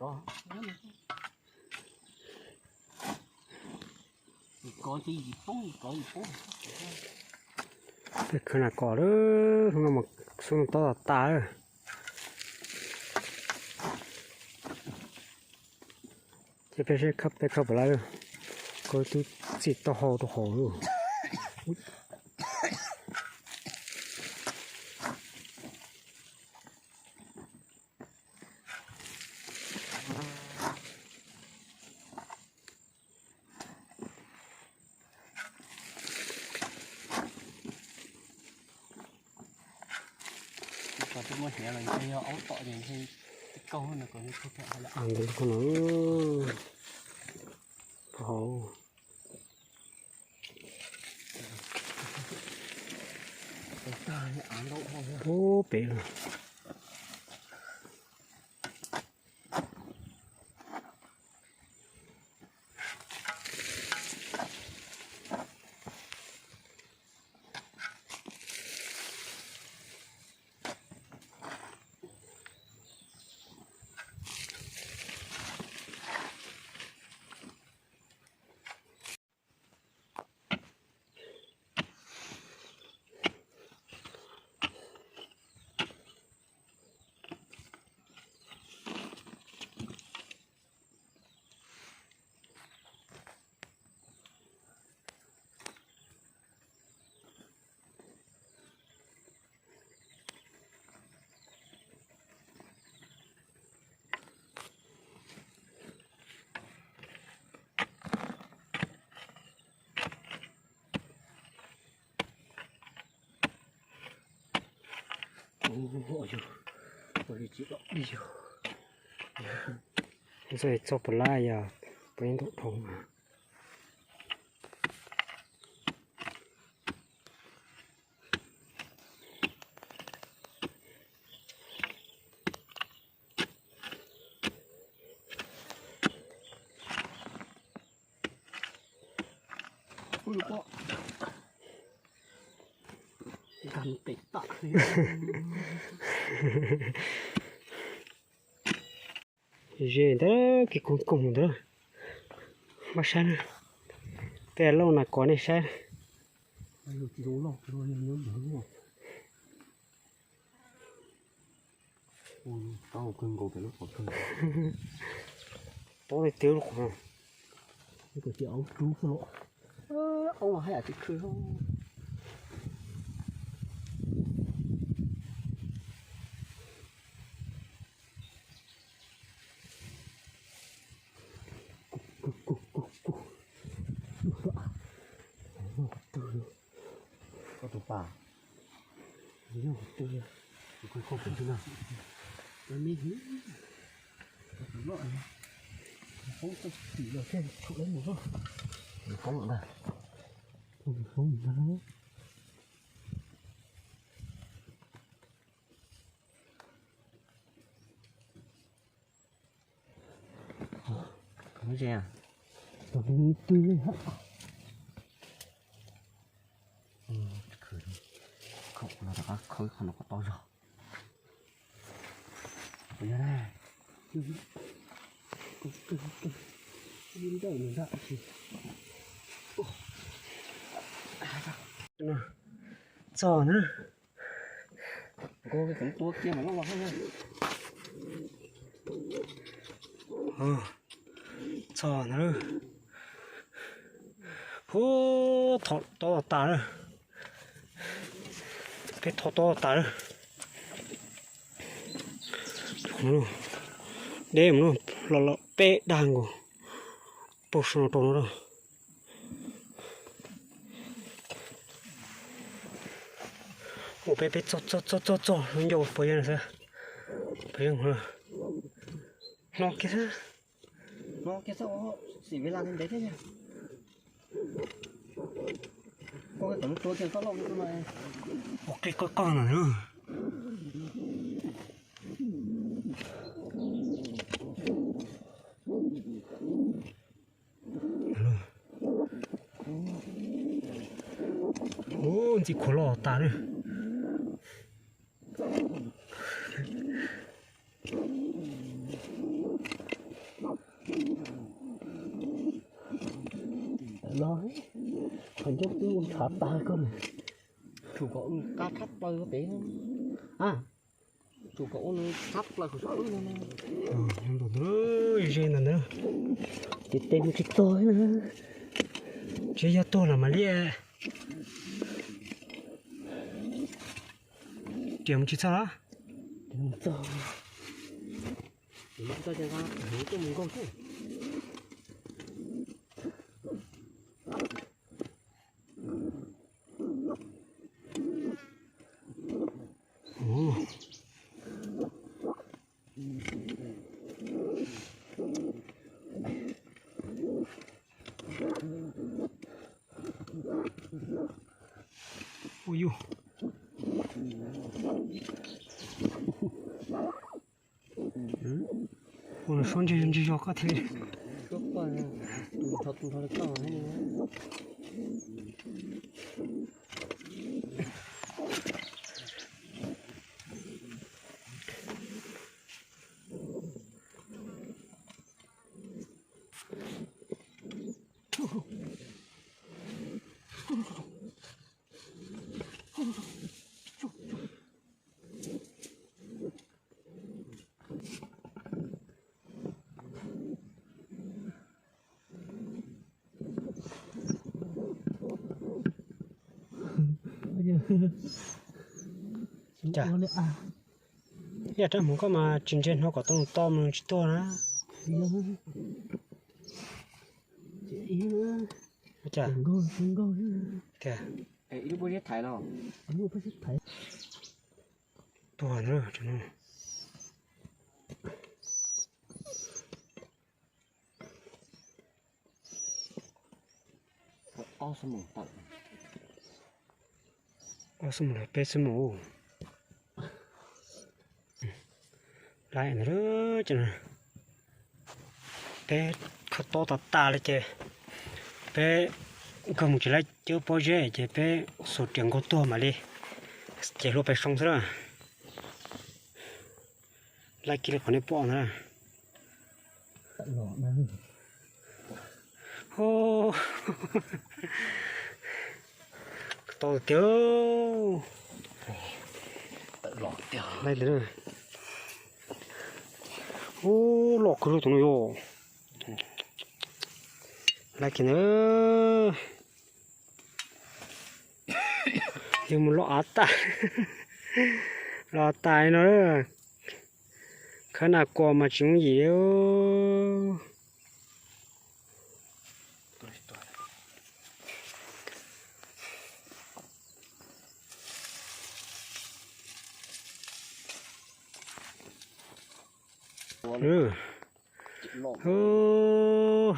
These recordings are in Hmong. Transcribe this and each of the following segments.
Peb khwv nas kos lawm, hnub no mas xub no tob tas tas lawm. Ces peb saib khawb peb khawb puas laib, koj twb txij taub hau rau hauv lawm. Ntawd no, hauv. Ub, pem lawm. Ntxuav txog puas lab yog puas ib ntaum dhau mas. Ze ntawd, kev koog koog ntawd. Maj saib na, tej lauj nas kos nej saib. Pob tiag tiag lub qhov no. Aub rub xwb los. Aub mas haj yam tsis khw. Koj tus pas. Koj pem na. Poob tau tim los thiaj tshum ib mus. Poob ntag. Poob ntag. Tus twg? Khawb no rov qab khawb qhov no kom tau zog. Puas yog na? Txog na. Txog na. Hu, thov tob tas lawm. Peb thov tob tas lawm. Deb mus no, los los peb dag nkaus. Pag sov no rau no lawm. Ua peb peb txog txog txog txog ncauj pog yawg xwb. Pog yawg hno kiag xwb. Hno kiag xwb, xim ve las ntev thiab. Ua qe qoj qoj no. Ub, ntxim khuav los tas lawm. Ncob twb ua ntshav tag koj na. Tsum kom ua nws qab tshab plaws pem. A, tsum kom ua nws tshab plaws kuv txhob wb no na. Ze ntawm ntawd. Ces tes mus tsis txog na. Tsis yog tuag los mas liaj. Riam mus tsis txog los? Riam mus txog. Riam mus txog ces nqa tuaj mus nkaug xwb. Ua yus. Ua los suab ntseg ntseg zog koj thiaj li. Cas, ib yam rab hmuv koj mas tsis ntse hno kom tau to mas tsis tuag na. Cas, tiag. Tuag ntag no. Ob xuab moos los peb xuab moos. Laiv ntawd, peb kho tob tas tas li ces peb nkag mus tsis laib cov pob zeb ces peb xuas riam nkaug tuag mam li ces hlua pem soo xwb na. Laib kiag li qhov nej pom ntawd. Tau tiag. Laib tiag. Ub, loj kawg lub tus no yom. Laib kiag na. Yog mus loj av tas, loj tas li no. Khawb nas kos mas tsis yooj yim li.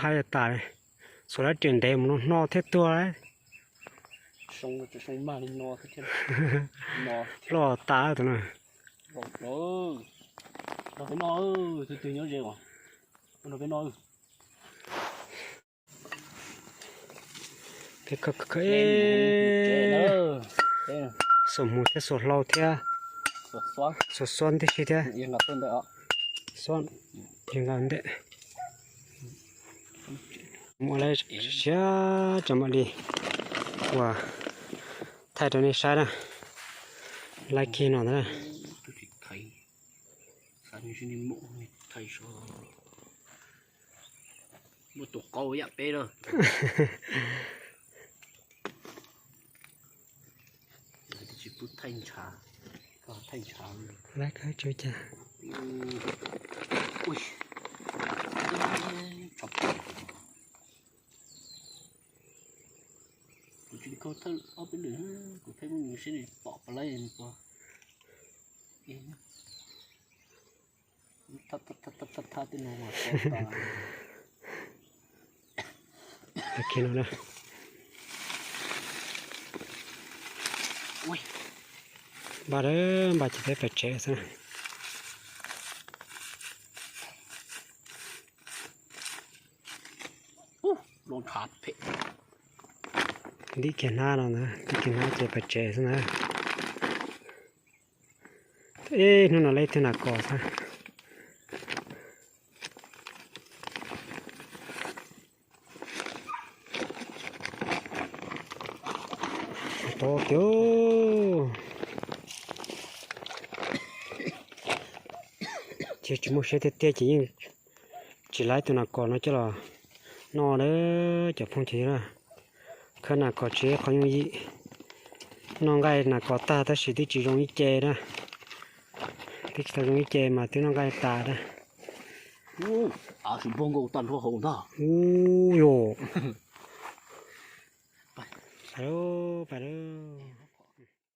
Hais tas, xuas lawv riam ntev mus no hno thiab tuag lawm. Loj tas tus no. Xuas hmuv thiab xuas hlau thiab, xuas xob ntib si thiab, xuas nqa ntej. Mus ua lawv siab tso mam li ua thaij rau nej saib na. Laib kiag no ntag na. Muaj tus qau yam peb na. Tsis pub thaij ntshav, thaij ntshav. Laib kawg tsis ua cas. Kuv tsis kho thawj ob peb lwm, kuv thaij muaj nws seb nws pom puas laib nws puas. Thaj thaj thaj thaj thaj tej no mas. Kiag no na. Npaj, npaj ces peb pais tsev xwb. Ntim kiag hnab no ntag, ntim kiag hnab ces pais tsev xwb na. Ib hnub no laib ib tug nas kos xwb. Tiag, ces tsis muaj siab tiag tiag ces yeej tsis laib tus nas kos no coj los noj na cov phooj ywg na. Khawb nas kos tsis yog qhov yooj yim. Noj nqaij nas kos tag tab sis twb tsis zoo ib ce na. Twb tsis tau zoo ib ce mas twb noj nqaij tas na. Ub, av tsis npog nkaus tag nrho hauv ntag. Ub yus. Pais lauj, pais lauj.